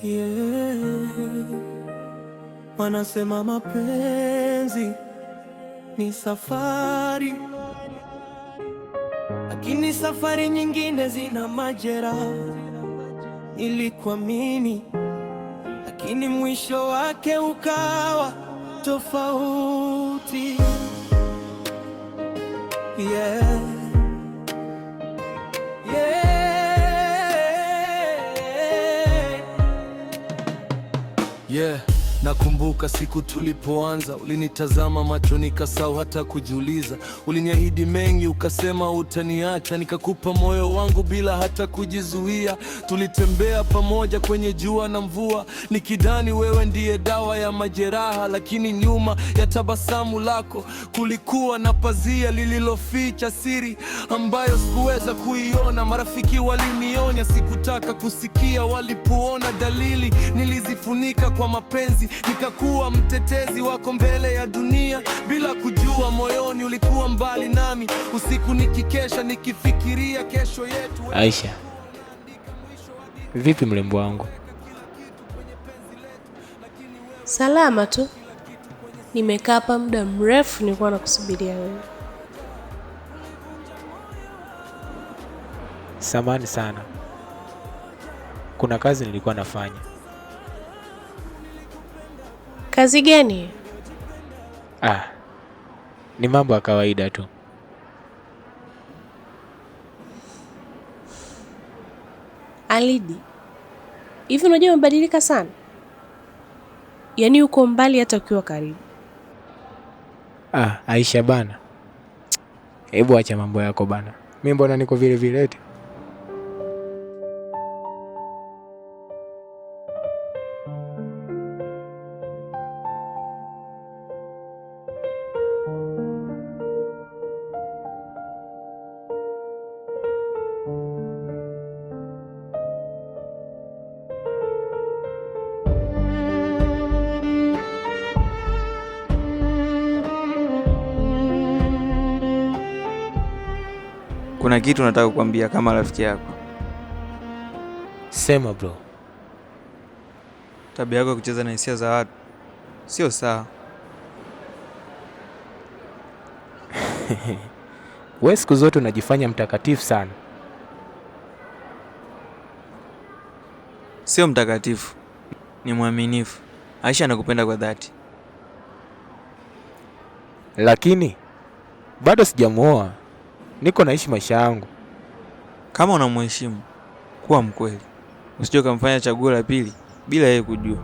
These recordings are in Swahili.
Yeah. Wanasema mapenzi ni safari, lakini safari nyingine zina majeraha. Nilikuamini, lakini mwisho wake ukawa tofauti. Yeah. Yeah. Yeah, nakumbuka siku tulipoanza, ulinitazama macho nikasahau hata kujiuliza. Uliniahidi mengi, ukasema utaniacha, nikakupa moyo wangu bila hata kujizuia. Tulitembea pamoja kwenye jua na mvua, nikidhani wewe ndiye dawa ya majeraha, lakini nyuma ya tabasamu lako kulikuwa na pazia lililoficha siri ambayo sikuweza kuiona. Marafiki walinionya, sikutaka kusikia. Walipoona dalili, nilizifunika kwa mapenzi, nikakuwa mtetezi wako mbele ya dunia, bila kujua moyoni ulikuwa mbali nami. Usiku nikikesha, nikifikiria kesho yetu. Aisha, vipi mrembo wangu? Salama tu, nimekaa hapa muda mrefu, nilikuwa nakusubiria wewe. Samahani sana, kuna kazi nilikuwa nafanya. Kazi gani? Ah, ni mambo ya kawaida tu. Alidi, hivi unajua umebadilika sana, yaani uko mbali hata ukiwa karibu. Ah, Aisha bana, hebu acha mambo yako bana, mi mbona niko vile vile eti. Kuna kitu nataka kukwambia kama rafiki yako. Sema bro. Tabia yako ya kucheza na hisia za watu sio sawa. We siku zote unajifanya mtakatifu sana. Sio mtakatifu, ni mwaminifu. Aisha anakupenda kwa dhati. Lakini bado sijamuoa, niko naishi maisha yangu. Kama unamheshimu, kuwa mkweli, usije ukamfanya chaguo la pili bila yeye kujua.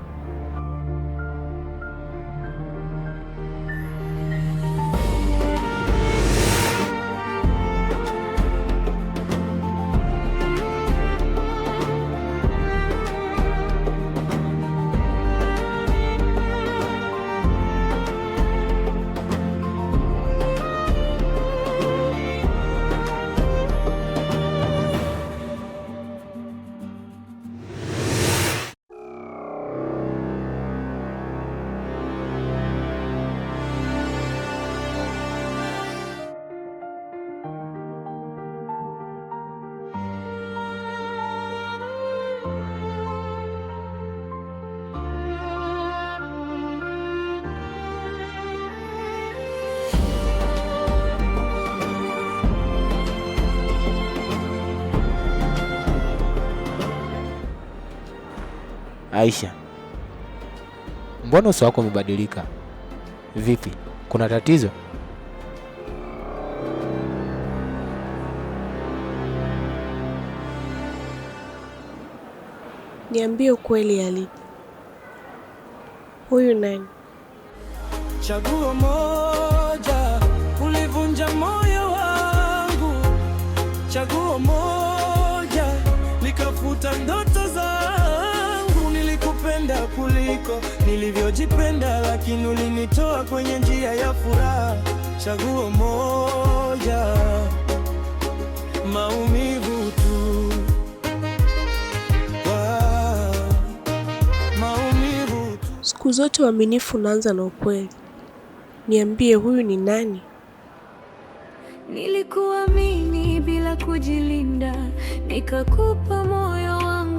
Aisha, mbona uso wako umebadilika? Vipi, kuna tatizo? Niambie ukweli Alidi, huyu nani? Chaguo moja, ulivunja moyo wangu. Chaguo moja, likafuta ndoto zangu. Nilikupenda kuliko nilivyojipenda, lakini ulinitoa kwenye njia ya furaha. Chaguo moja, maumivu tu. Wow, maumivu tu. Siku zote uaminifu unaanza na ukweli. Niambie, huyu ni nani? Nilikuamini bila kujilinda, nikakupa moyo wangu.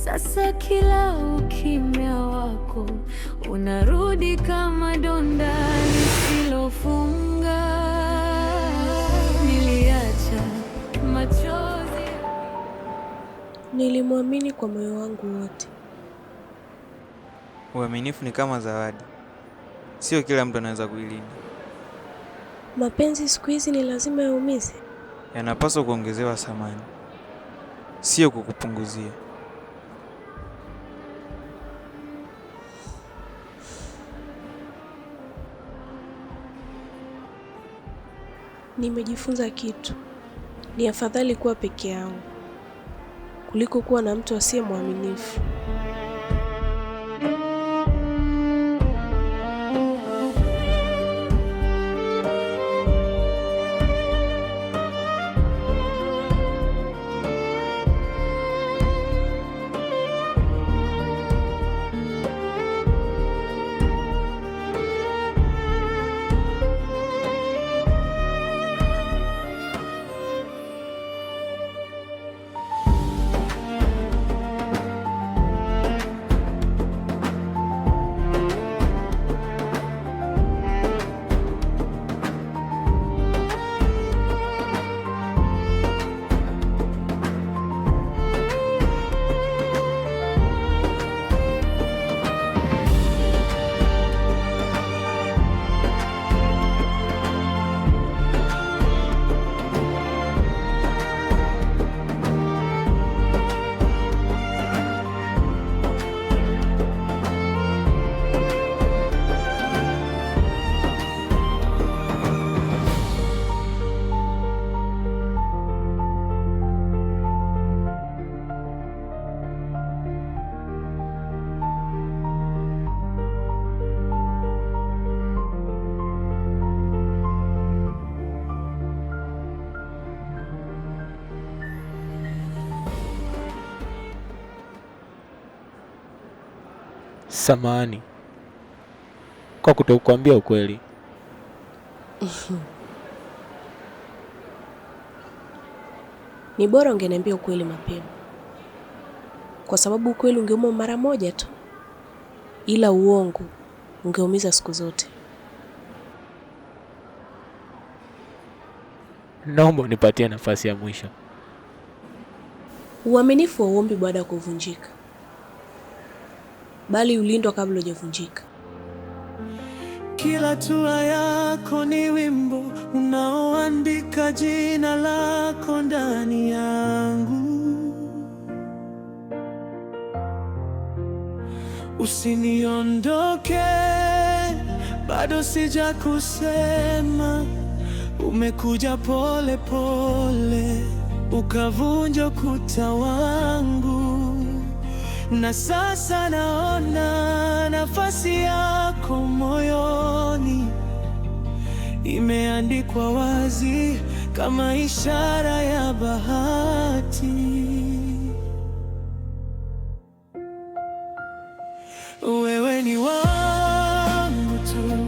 Sasa kila ukimya wako unarudi kama donda lisilofunga. Niliacha machozi. Nilimwamini kwa moyo wangu wote. Uaminifu ni kama zawadi, sio kila mtu anaweza kuilinda. Mapenzi siku hizi ni lazima yaumize. Yanapaswa kuongezewa thamani, sio kukupunguzia. Nimejifunza kitu. Ni afadhali kuwa peke yangu kuliko kuwa na mtu asiye mwaminifu. Samahani kwa kutokuambia ukweli. Ni bora ungeniambia ukweli mapema, kwa sababu ukweli ungeuma mara moja tu, ila uongo ungeumiza siku zote. Naomba unipatie nafasi ya mwisho. Uaminifu hauombi baada ya kuvunjika, bali ulindwa kabla hujavunjika. Kila hatua yako ni wimbo unaoandika jina lako ndani yangu. Usiniondoke, bado sijakusema. Umekuja pole pole, ukavunja ukuta wangu, na sasa naona nafasi yako moyoni imeandikwa wazi kama ishara ya bahati. Wewe ni wangu tu,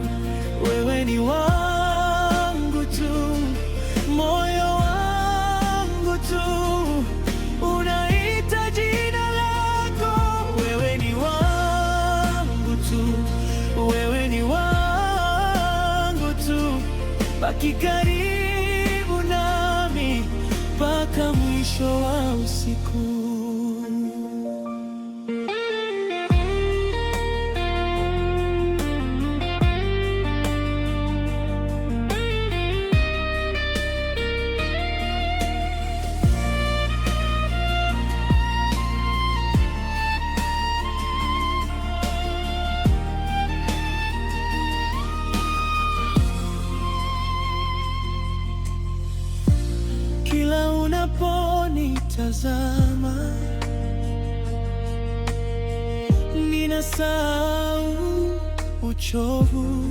wewe ni wangu tu, moyo wangu tu unaita jina lako. Wewe ni wangu tu, wewe ni wangu tu, baki karibu nami mpaka mwisho wa usiku. Kila unaponitazama ninasahau uchovu.